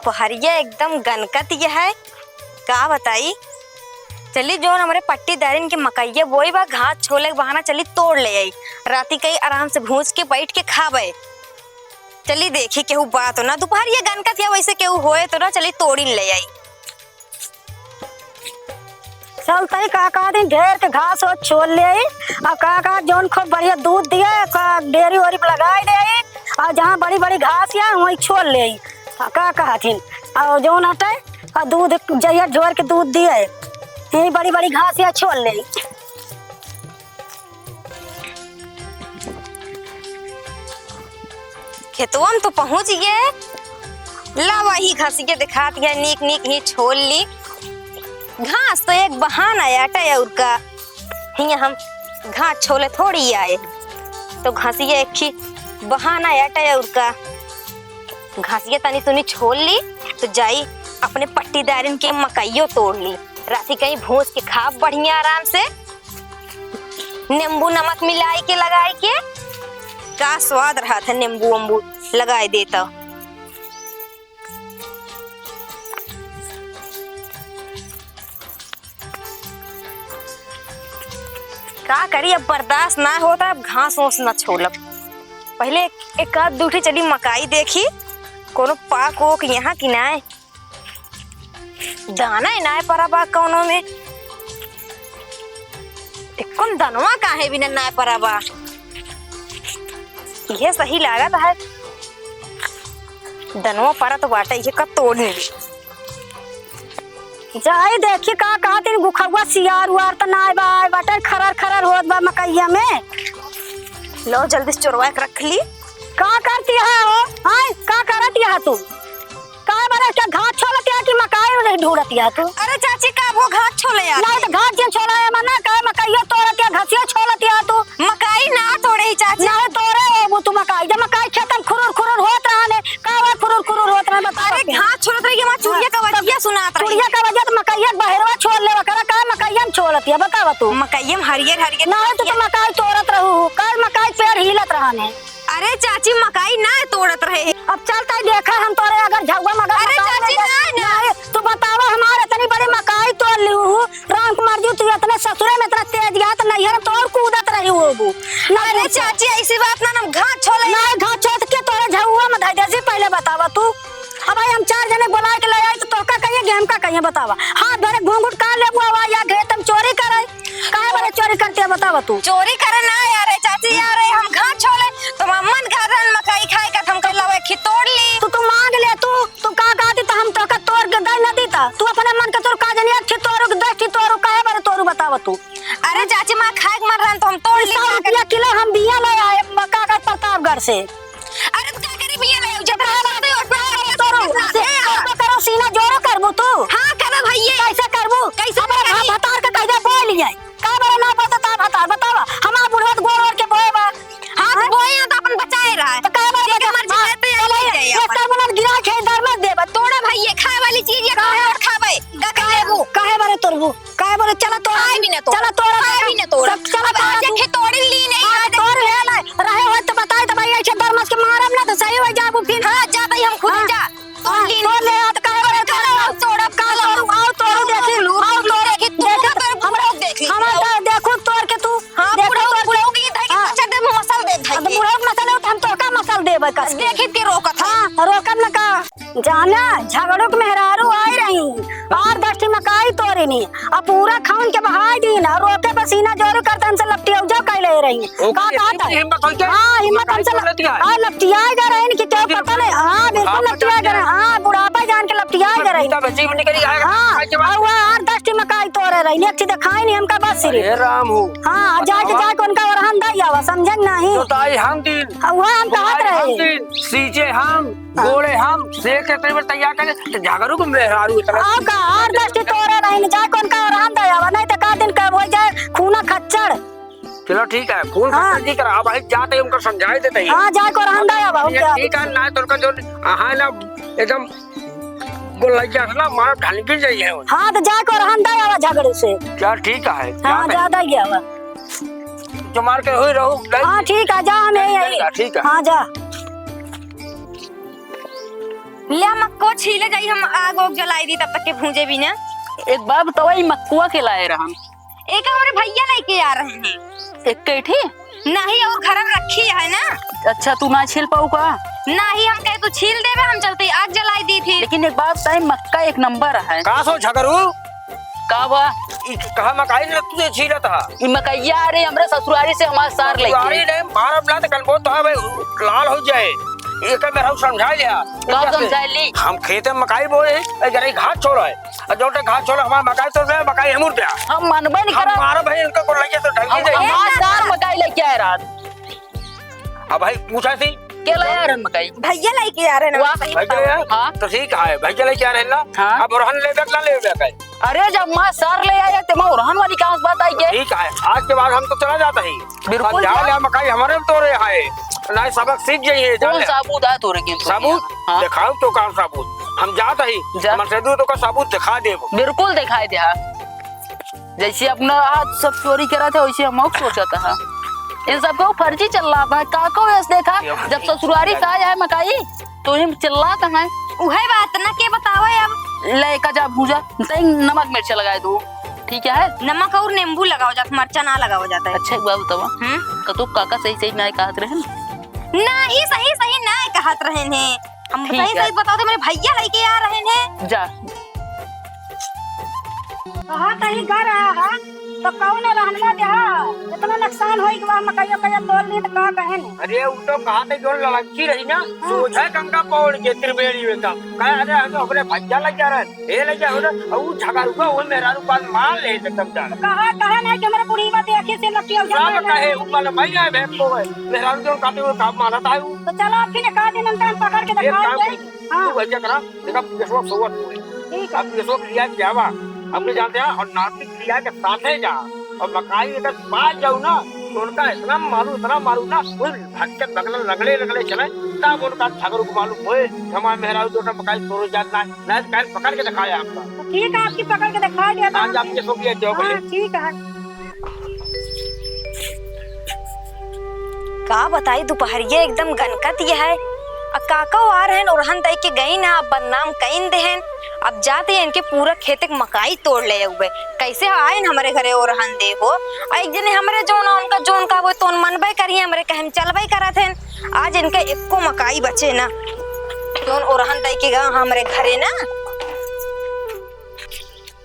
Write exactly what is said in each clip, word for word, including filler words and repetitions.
दुपहरिया एकदम गनकत यह है, का बताई। चली, जौन हमरे पट्टीदारिन के मकइया बोई बा, घास छोले के बहाना चली तोड़ ले आई। राती कई आराम से भूंज के बैठ के खाबे। चली देखी केहू बा तो ना, दुपहरिया गनकत या, वैसे केहू होए तो ना, चली तोड़िन ले आई। चलतई का कहत हिन, ढेर के घास ओस छोल लेई, अउर का कहत, जौन खूब बढ़िया दूध दिए, का डेरी ओरी पे लगाई देई, अउर जहाँ बड़ी बड़ी घास या, वहीं छोल लेई। का कहत हिन, अउर जौन हटे, अउर दूध जहिया ढेर के दूध दिए, यही बड़ी बड़ी घास या छोल लेई। खेतवन तो पहुँच गए, ला वही घसिया देखात है, नीक नीक ही छोल ली। घास तो एक बहाना आटा है और का, हियाँ हम घास छोले थोड़ी आए, तो घसिया एक ही बहाना आटा है और का। घसिया तनी तुनी छोल ली, तो जाई अपने पट्टीदारिन के मकइयो तोड़ ली। राती कहीं भूंज के खाब बढ़िया आराम से। नींबू नमक मिलाई के लगाई के का स्वाद रहत है, नींबू उम्बू लगाई दे तो। का करी, अब बर्दाश्त ना होता, अब घास ओस ना छोलब। पहले एक, एक आध दूठी चली मकाई देखी, कोनो पाक ओक यहाँ कि नाय। दाना ही नाय परा बा कौनो में। एको दनवा काहे बिना नाय परा बा? इहे सही लागत है। दनवा परा तो बाटे, इहे का तोड़ ले। जाई देखी का कहत इन गुखौआ सियार उआर त नाय बा, बाटे खरर खरर होत बा मकइया में। लो जल्दी से चोरवा के रख ली। का करती है हो? आय, का करत यह तू? का बरे क्या घास छोलत या कि मकाई ढूंढत या तू? अरे चाची, का वो घास छोले या? नहीं तो घास जे छोला है मना, का मकइया तोड़त या, घसिया छोलत या तू? मकाई ना तोड़े ही चाची। नहीं तोड़े हो वो तू मकाई, जब मकाई खेतन खुरुर खुरुर होत रहने, का वो खुरुर खुरुर होत रहने, बता अरे बच्चे। घास छोलत रही, हमार चुड़िया का हाँ, वजिया सुनात रही। चुड़िया का वजिया तो मकइया के बहेरवा छोल लेवा करा, का मकइया में छोलत या, बतावा तू। मकइया में हरियर हरियर नहीं तो तू मकाई तोड़त रहू, का मकाई पेड़ हिलत रहने। अरे चाची, मकाई ना तोड़त रहे। अब चल तई देखा हम तोरे अगर झउआ मगर अरे मकाई चाची, में ना, ना। नहीं, तू बतावा हमार इतनी बड़ी मकाई तोड़ ली हूँ। राम कुमार जी, तू इतने ससुरे में इतना तेज गया तो नैहर में तो और कूदत रही होबू। ना अरे पूछो। चाची, ऐसी बात ना, हम घास छोले। ना घास छोल के तोरे झउआ में धई देसी, पहले बतावा तू। अब भाई हम चार जने बोला के ले आई तो तोका कहिए कि हमका कहिए बतावा। हाथ भरे घूंघट का लेबू आवा या घेत हम चोरी करे। काहे बरे चोरी करती है, बतावा तू? चोरी करे ना यार, ए चाची यार, ए हम घास छोले, तो हम मन खा रहन मकई खाए का, हम कहला वे खी तोड़ ली। तू, तू मांग ले, तू, तू का कहती तो हम तोका तोड़ के दे न दीता। तू अपने मन के तोड़ का जनिया, खी तोड़ू के दस खी तोड़ू, काहे बरे तोड़ू, बतावा तू? अरे चाची, माँ खाए के मन रहन तो हम तोड़ ली, सौ रुपया किलो हम बिया ले आए, मक्का का प्रतापगढ़ से। अरे तो का करे भैया, ले जब तोरो, तोरो, तोरो, सीना जोरो करबू तू? हाँ, करब भैया। कैसे करबू? कैसे अपने करबी? भा-, भतार के कह दे, बोल लिया। का बरे ना बोलता ता भतार, बतावा। हमार बुढ़वा तो गोड़ ओढ़ के बोए बा। हाँ, तो हाँ? बोए हैं तो अपन बचाए रहा है। तो का बरे जेकर बचा-, मर्जी हाँ, करे तो यही चलो, ले जाए ये अपन। कर बुनन गिरा के दर मत देबा। तोड़ा भैया, खाए वाली चीज ये का खाए है? और खाबे। का का लेबू? काहे बरे तोड़बू? काहे बोले, चला तोड़। खाए भी ना तोड़। चला तोड़। खाए भी ना तोड़। चल, चला अब तोड़ आज तू। एक तोड़ ली नहीं, हाँ, आज तोड़ ले ना। रहे हो तो बताए तो भाई, ऐसे डर मत के मारब ना तो सही हो जाबू फिर। हाँ, जा भाई, हम खुद हाँ। जा। तोड़ हाँ, ली तोड़ नहीं। ले, हाँ, तो काहे बोले, चलो, चलो। आओ तोड़, अब का तोड़, आओ तोड़, देखी, लूर, आओ लूर, तोड़, देखी, तोड़, देखी, तोड़, हम तोड़, देख ली। हमार तो देखो तोड़ के तू, हाँ, देखो बुढ़ऊ, तोड़ के। बुढ़ऊ की धई के हाँ। पछा दे, मसल दे धई अब के। बुढ़ऊ के मसल हो तो हम तोड़ का मसल देबे कस के। देखी के रोकत है। हाँ, रोकब ना का। जाना, झगड़ू के मेहरारू आई रही, आठ दस ठी मकाई तोड़िनी, आ पूरा खौन के बहाई दीन, आ रोके पसीना जोरू करते हमसे लपटियौजो कैले रही। ओके, का कहत इतनी है? हिम्मत होई क्या? हाँ, हिम्मत मकाई हमसे तोड़ लेती है। हाँ, लपटियाए गए रही कि क्या फिर पता नहीं। हाँ, बिल्कुल हाँ, लपटियाए गए रही। हाँ, बुढ़ापा जान के लपटियाए गए रही। बूढ़ा बच्ची भी निकली आएगा, हाँ, खाए के बाद। और वह आठ दस ठी मकाई तोड़े रही, एक ठी दिखाई नहीं हमका बस सिर्फ। अरे राम हो। हाँ, जाके, बतावा। जाके उनका ओरहन दे आवा, समझे नहीं? जोताई हम दिन, हाँ, वह हम कहत बुआई हम रहे। दिन, सींचे हम, हाँ। गोड़े हम, से के तेरे तैयार करे, तो झगड़ू को मेहरारू इतना और का, और दस ठी तोड़े नहीं, जाके उनका ओरहन दे आवा, नहीं तो का दिन का हो जाए खूना खच्चड़। चलो ठीक है, खून हाँ। खच्चड़ की तरह, अब भाई जाते उनको समझाए देते हैं। हाँ, जाके ओरहन दे आवा, ये ओके। ठीक है, ना तो उनका जो, हाँ ना, एकदम गोलैया से ना मार ढलकी जाइए। हाँ, तो जाके ओरहन दे आवा झगड़ू से। चल ठीक है, हाँ, जाते हैं। ज्यादा ही गया हुआ। जो मार के हुई रहू, नहीं। हाँ, ठीक है, जा, हम यही, यही। ठीक है। हाँ, जा। ले मक्को छीले जाई, हम आग ओग जलाई दी, तब तक के भूंजे भी ना। एक बार बतावा, ई मक्कुआ के लाए रहन? एक हमरे भैया लेके आ रहे हैं। एक कैठी? नहीं, और घर में रखी है ना। अच्छा, तू ना छील पाऊ का? नहीं, हम कहे तू छील देवे, हम चलते आग जलाई दी थी। लेकिन एक बात बताई, मक्का एक नंबर है। का सो झगरू? का बा? ई कहा मकाई ने तुझे छीलत हा? ई मकैया, अरे, हमरे ससुरारी से हमार सार लेके। ससुरारी ने मारब ना त कल बहुत तो भाई लाल हो जाए। एकर मेरा समझा लिया। का समझा ली? हम खेते में मकाई बोए हैं, ए, जरा घास छोड़ा है। और जोटे घास छोड़ा, हमार मकाई तोड़ दे, मकाई हमूर दे। हम मनबे नहीं हम करा। मारब भाई, इनका को लगे तो ढंगी हम, दे। हमार सार मकाई लेके आए रात। अब भाई पूछा थी। के ले आ रहे मकई? भैया लेके आ रहे ना वाह। मकई। भैया ले आए? हाँ। तो ठीक है, भैया लेके आ रहे ना। हाँ। अब ओरहन लेबे के ना लेबे के? अरे जब माँ सर ले आए तो माँ ओरहन वाली कहाँ से बात आई है? ठीक है, आज के बाद हम तो चला जाता ही। बिल्कुल अब जा जा। ले मकई हमारे में तोरे है। ना सबक सीख जाइए, जा कौन ले। साबूत है तोरे के? साबूत? हाँ। दिखाओ तो कहाँ साबूत? हम जाता ही। जा। हमारे से दूर तो का साबूत दिखा देबो। बिल्कुल दिखाई दे, हाँ। जैसे अपना हाथ सब चोरी करा था, वैसे हम और सोचा था। इन सबको फर्जी चल रहा था। काको वैसे देखा, ये जब भाई, ससुरारी से आया है मकाई, तो हम चिल्लात हैं। उहे बात ना के बतावे अब। ले का जा भूजा, तई नमक मिर्च लगाए दो, ठीक है? नमक और नींबू लगाओ जात, मरचा ना लगाओ जाता है। अच्छा, एक बात बतावा, हम्म? का तू काका सही सही ना कहत रहे न? नहीं, सही सही ना कहत रहे ने। हम ठीक सही है। सही बताओ तो मेरे भैया लेके आ रहे ने। जा। कहा कहीं घर आया है, तो कौन रहनवा देहा? इतना नुकसान होई कि वह मकइया, मकइया तोड़ ली तो का कहे ने? अरे, उ तो कहा थे जो लड़की रही ना, हाँ। सोझा गंगा पौड़ के त्रिवेणी में का। कहे, "अरे, हम अपने भैया लग जा रहे, ये लग जा रहे।" और उ झगड़ुआ, वो मेहरारू बात मान ले एकदम जान। तो कहा, कहा नहीं कि हमारे बुढ़ीवा देखी से लड़की हो सब जाए। कहे, उ वाला भाई आए, बहन को है। मेहरारू जो कहते वो काम मानता है वो। तो चलो, फिर एक आध दिन अंदर हम पकड़ के एक दिखाएंगे। काम करो, हाँ। तू भैया करा, देखा, पुलिसवा सोवत हुए। ठीक है। अब पुलिसवा के लिया के आवा, अपने हम्म। जानते हैं, और नाती के लिया के साथे जा, और मकाई अगर पास जाऊ ना, तो उनका इतना मारू, इतना मारू ना, वो भाग के बगल रगड़े, रगड़े चले, तब उनका झगड़ू को मालूम होए, हमारे मेहरारू जो ना मकाई तोड़े जात ना, ना तो काहे पकड़ के दिखाया आपका। तो ठीक है, आपकी पकड़ के दिखा दिया था आज हमने। आपके सो भी है, जो हाँ, बोले। ठीक है। का बताई, दुपहरिया एकदम गनकत यह है। आ काको आ रहन, ओरहन दई के गई ना, अब बदनाम कइन देहन। अब जाते इनके पूरा खेत के मकाई तोड़ ले हुए। कैसे आयन हमरे घरे ओरहन दे हो? आ एक जने हमरे जोन, उनका जोन का वो तोन मनबे करिए, हमरे कहे में चलबे करत हन। आज इनका एको मकाई बचे ना, जोन ओरहन दई के गा हमरे घरे ना।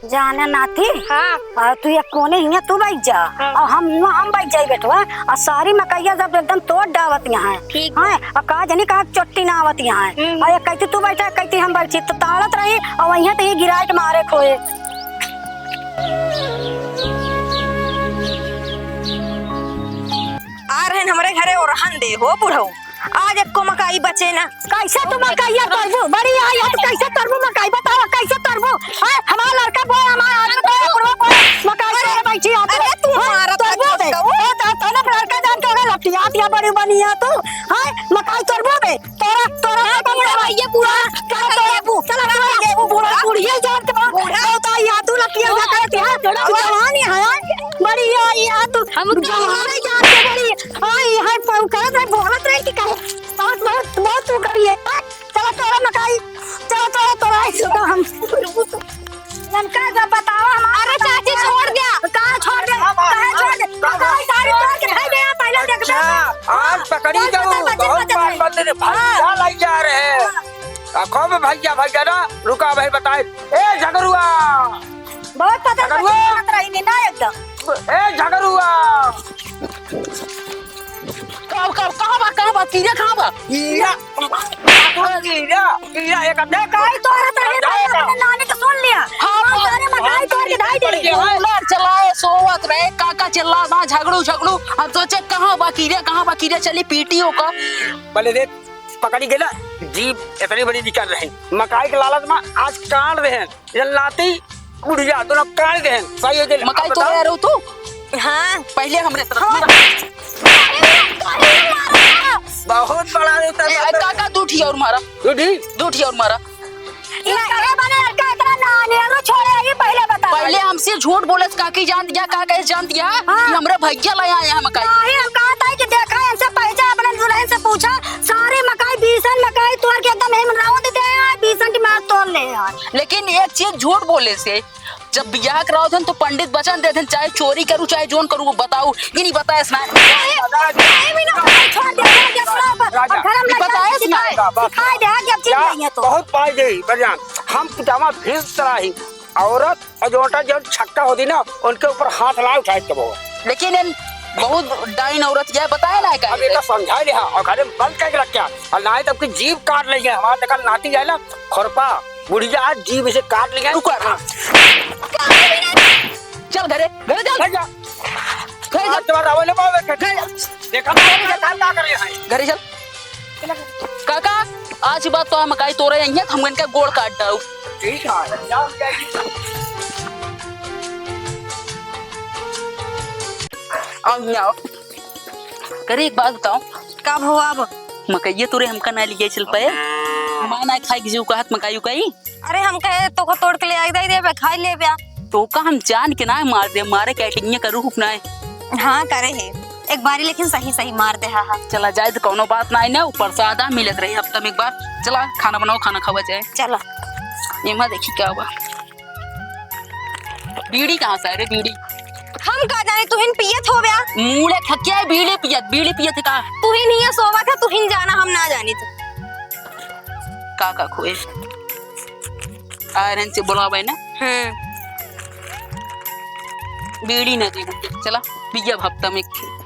जाने नाती, हाँ। और तू एक कोने हियाँ तू बैठ जा, हाँ। और हम हुआँ हम बैठ जाई बेटवा, और सारी मकइया जब एकदम तोड़ डावत यहाँ है, ठीक है। हाँ, और कहा जनी कहा चोट्टी ना आवत यहाँ है, हम्म। और एक कहती तू बैठा, एक कहती हम बैठी, तो ताड़त रही, और वहीं तो ये गिराए के मारे खोए। आ रहन हमरे घरे ओरहन दे हो बुढ़ऊ, आज एको मकाई बचे ना। कैसे तू मकाइया तोड़बू? बड़ी आई है तो कैसे तोड़बू मकाई? बतावा कैसे तोड़बू? हैं? हमारा लड़का बोए, हमारा आदमी बोए, बुढ़वा बोए, मकाई अरे, तोड़े बैठी है तू। अरे तू हैं? मारत तोड़बू है बे? तो। ओ, तो, तो ना लड़का जान के ओकरा लपटियात या बड़ी बनी है तू। हैं? मकाई तोड़बू बे? तोरा, तोरा ना, का तोरा बनी है? भैया पूरा का का तोड़बू? चला, चला, ये बुढ़ा, बुढ़िया जान के बा। बूढ़ा। बहुत आई है तू लपटिया तू उठा करती है। थोड़ा तू जवान ही है। बड़ी आई है तू। हम जवान ही जान के बड़ी आई है, पाऊ करत है, बोलत रही कि कहे। बहुत, बहुत, बहुत तू करी है। चला तोरा मकाई, चला तोरा, तोरा ऐसे तो हम। इनका जब बताओ हम। अरे चाची, छोड़ द्या। कहाँ छोड़ दे? कहाँ छोड़ दे? कहाँ सारी तोड़ के खाई गया, पहले देख ले। अच्छा, आज पकड़ी बस, जाऊ, बस, बस, बहुत बस, मार बस। बंद ने, हाँ। भैया लग जा रहे हैं। आ, खूब भैया, भैया ना, रुका भाई बताए। ए झगरुआ, बहुत पता झगरुआ। बात रही नहीं ना एकदम। ए झगरुआ। कहाँ, कहाँ, कहाँ बा, कहाँ बा? कीड़ा कहाँ बा? कीड़ा, कीड़ा, कीड़ा, एक आदमी मकाई तोड़ रहा था, ये जाएगा। अपने नानी तो सुन लिया। हाँ, हाँ, हाँ, सारे मकाई तोड़ के ढाई दे। कूलर चलाए, सोवत रहे, काका चिल्ला बा, झगड़ू, झगड़ू। हम सोचे, कहाँ बा कीड़ा, कहाँ बा कीड़ा, चली पीटी ओका। पहले देख, पकड़ी गए ना, जीभ इतनी बड़ी निकल रही। मकाई के लालच में आज काट रहे हैं। ये लाती बुढ़िया दोनों काट गए हैं। सही है, मकाई अब तोड़े बताओ। आ रहे हो तू? हाँ। पहले हमरे तरफ हाँ। मारा। बहुत बड़ा होता है ए, मतलब। काका, दू ठी और मारा। दू ठी? दू ठी और मारा। ये करे बने लड़का इतना ना, नेहरू छोड़े, ये पहले बता। पहले हमसे झूठ बोले, काकी जान दिया, का कहे जान दिया हाँ। कि हमरे भैया ले आए हैं मकाई। नहीं, हम कहा था कि देखा, इनसे पहचान, अपने दुल्हन से पूछा, सारे मकाई, बीसन मकाई तोड़ के एकदम हम राउंड दे आए। तोड़ ले यार। लेकिन एक चीज झूठ बोले से, जब बियाह करावत हन तो पंडित वचन देत हन, चाहे चोरी करू, चाहे जोन करू, वो बताऊ, ये नहीं बताए इसना। काहे, काहे भी ना, छोड़ दे, छोड़ दे, छोड़ दे, अब राजा, घर में ये बताए इसना। सिखाए, सिखाए दे, आगे अब चल जा, रही है तो। बहुत पाई दे, बजान। हम तो जावा भीष चढ़ाही, औरत और जोटा जो छक्का होती ना, उनके ऊपर हाथ ना उठाए के वो। लेकिन इन बहुत डाइन औरत ये बताए ना का। अब ये तो समझा लिया, और घरे में बंद करके रख क्या, और ना ही तब की जीभ काट लेंगे। हमारा देखा नाती जाए ना, खुरपा, बुढ़िया जीभ इसे काट लेंगे। रुको। हाँ। चल घरे, घरे चल। भैया, घरे चल। आज तुम्हारा रवैया पावे थे। घरे चल। देखा तो, देखा क्या कर रहे हैं। घरे चल। काका, आज के बाद तो हम काई तोरे यहीं है, हम इनका गोड़ काट डाऊ। ठीक है, जाओ, जाओ। आओ, यहाँ आओ। करे एक बात बताओ। का भवा अब? मकइया तोरे हमका ना लिए चल पाए। हमारा ना खाए के जीव कहत मकई उकई। अरे हम कहे तोका तोड़ के ले आई दे देबे, खाई लेबे। तोका हम जान के ना मार दे, मारे के acting करू हुप ना है। हाँ करे है, एक बारी लेकिन सही सही मार दे। हाँ हाँ। चला जाए तो कौनो बात ना है ना, ऊपर से आधा मिलत रही हफ्ता में एक बार। चला खाना बनाओ, खाना खावा जाए। चला। ये मैं देखी क्या हुआ। बीड़ी कहाँ से है रे बीड़ी? हम का जानी, तुहिन पियत हो बया। मूड़े खक्या है बीड़ी पियत, बीड़ी पियत है का? तुहिन हिया सोवा था, तुहिन जाना, हम ना जानी तो। का का खोए? आयरन से बुलावे ना। हम्म। बीड़ी ना दे, चला, पिया हफ्ता में एक।